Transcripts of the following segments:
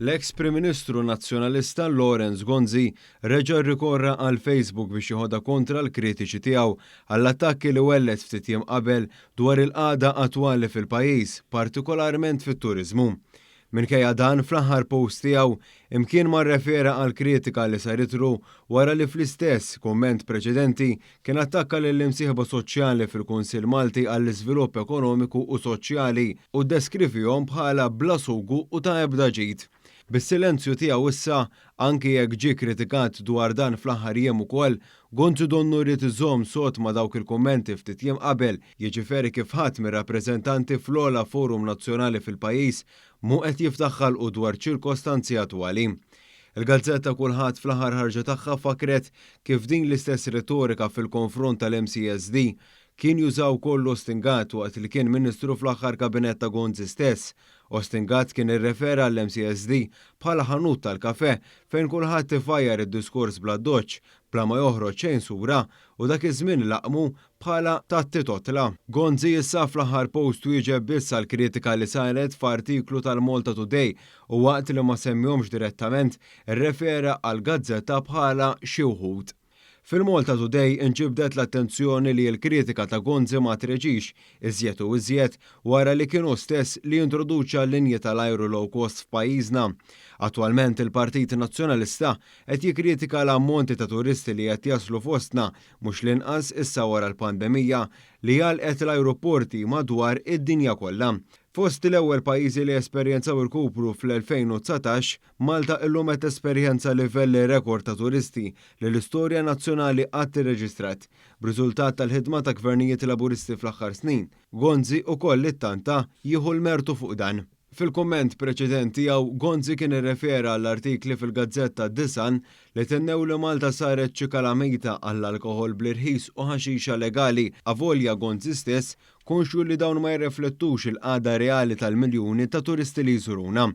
L-eks Prim Ministru Nazzjonalista Lawrence Gonzi reġa' rrikorra għal Facebook biex jeħodha kontra l-kritiċi tiegħu għall-attakki li welled ftit jiem qabel dwar il-qagħda attwali fil-pajjiż, partikolarment fit-turiżmu. Minkejja dan, fl-aħħar post tiegħu, imkien ma rrefera għall-kritika li saritlu wara li fl-istess kumment preċedenti kien attakka lill-imsieħba soċjali fil-Kunsill Malti għall-Iżvilupp Ekonomiku u Soċjali u ddeskrivihom bħala bla sugu u ta' ebda ġid. Bis-silenzju tiegħu issa, anki jekk ġie kritikat dwar dan fl-aħħar jiem ukoll, Gonzi donnu ried iżomm sod ma' dawk il-kummenti ftit jiem qabel, jiġiferi kif ħadd mir-rappreżentanti fl-ogħla forum nazzjonali fil-pajjiż mhu qed jiftaħ ħalqu dwar ċirkostanzi attwali. Il-gazzetta Kulħadd fl-aħħar ħarġa tagħha fakkret kif din l-istess retorika fil-konfront tal-MCSD kien juża wkoll Austin Gatt waqt li kien Ministru fl-aħħar kabinett ta' Gonzi stess. Austin Gatt kien irrefera għall-MCSD bħala ħanut tal-kafè fejn kulħadd ifajjar id-diskors bl-addoċċ bla ma joħroġ xejn sura u dak iż-żmien laqmu bħala tat-titotla. Gonzi issa fl-aħħar post wieġeb biss għall-kritika li saret f'artiklu tal-Malta Today u waqt li ma semmihomx direttament irrefera għall-gazzetta bħala xi wħud. Fil-Malta Today inġibdet l-attenzjoni li l-kritika ta' Gonzi ma treġix, iżjed u iżjed wara li kien hu stess li introduċa linji tal-ajru low cost f'pajjiżna. Attwalment il-Partit Nazzjonalista qed jikkritika l-ammonti ta' turisti li qed jaslu fostna, mhux l-inqas issa wara l-pandemija li għalqet l-ajruporti madwar id-dinja kollha. Fost l-ewwel pajjiżi li esperjenzaw irkupru fl-2019, Malta illum qed tesperjenza livelli rekord ta' turisti li l-istorja nazzjonali qatt irreġistrat, b'riżultat tal-ħidma ta' gvernijiet Laburisti fl-aħħar snin. Gonzi ukoll ittanta jieħu l-mertu fuq dan. Fil-kumment preċedenti tiegħu, Gonzi kien irrefera għall-artikli fil-gazzetta The Sun li tennew li Malta saret xi kalamita għall-alkoħol bl-irħis u ħaxixa legali, avolja Gonzi stess konxju li dawn ma jirreflettux il-qagħda reali tal-miljuni ta' turisti li jżuruna.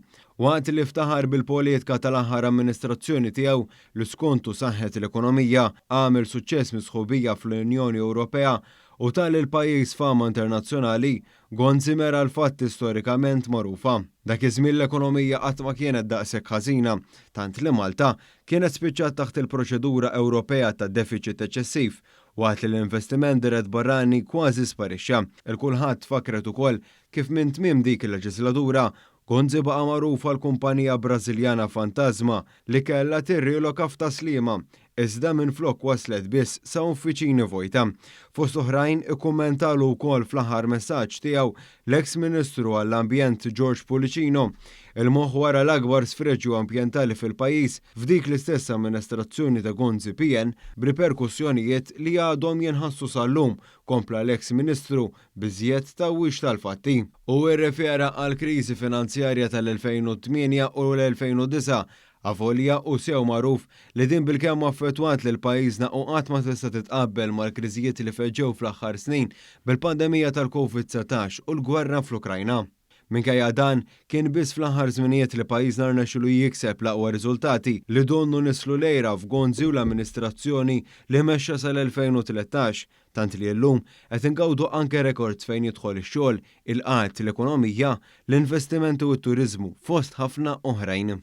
Waqt li ftaħar bil-politika tal-aħħar amministrazzjoni tiegħu li skontu saħħet l-ekonomija, għamel suċċess mis-sħubija fl-Unjoni Ewropea u ta lill-pajjiż fama internazzjonali, Gonzi mera l-fatti storikament magħrufa. Dak iż-żmien l-ekonomija qatt ma kienet daqshekk ħażina, tant li Malta kienet spiċċat taħt il-proċedura Ewropea ta' defiċit eċċessiv, waqt li l-investiment dirett barrani kważi sparixxa. Il-Kulħadd fakkret ukoll kif minn tmiem dik il-leġislatura, Gonzi baqa' magħruf għall-kumpanija Brażiljana Fantasma li kellha tirriloka f'Tas-Sliema, iżda minflok waslet biss sa uffiċini vojta. Fost oħrajn ikkummentalu wkoll fl-aħħar messaġġ tiegħu l-eks Ministru għall-Ambjent George Pullicino, il-moħħ wara l-akbar sfreġju ambjentali fil-pajjiż f'dik l-istess amministrazzjoni ta' Gonzi PN b'riperkussjonijiet li għadhom jinħassu sal-lum, kompla l-eks Ministru b'iżjed tgħawwiġ tal-fatti. Hu rrefera għall-kriżi finanzjarja tal-2008 u l-2009, avolja hu sew magħruf li din bilkemm affettwat lil pajjiżna u qatt ma tista' titqabbel mal-kriżijiet li feġġew fl-aħħar snin bil-pandemija tal-Covid 19 u l-gwerra fl-Ukrajna. Minkejja dan, kien biss fl-aħħar żminijiet li pajjiżna rnexxielu jikseb l-aqwa riżultati li donnu nisslu l-għira f'Gonzi u l-amministrazzjoni li mexxa sal-2013, tant li llum qed ingawdu anke rekords fejn jidħol ix-xogħol, il-qgħad, l-ekonomija, l-investimenti u t-turiżmu fost ħafna oħrajn.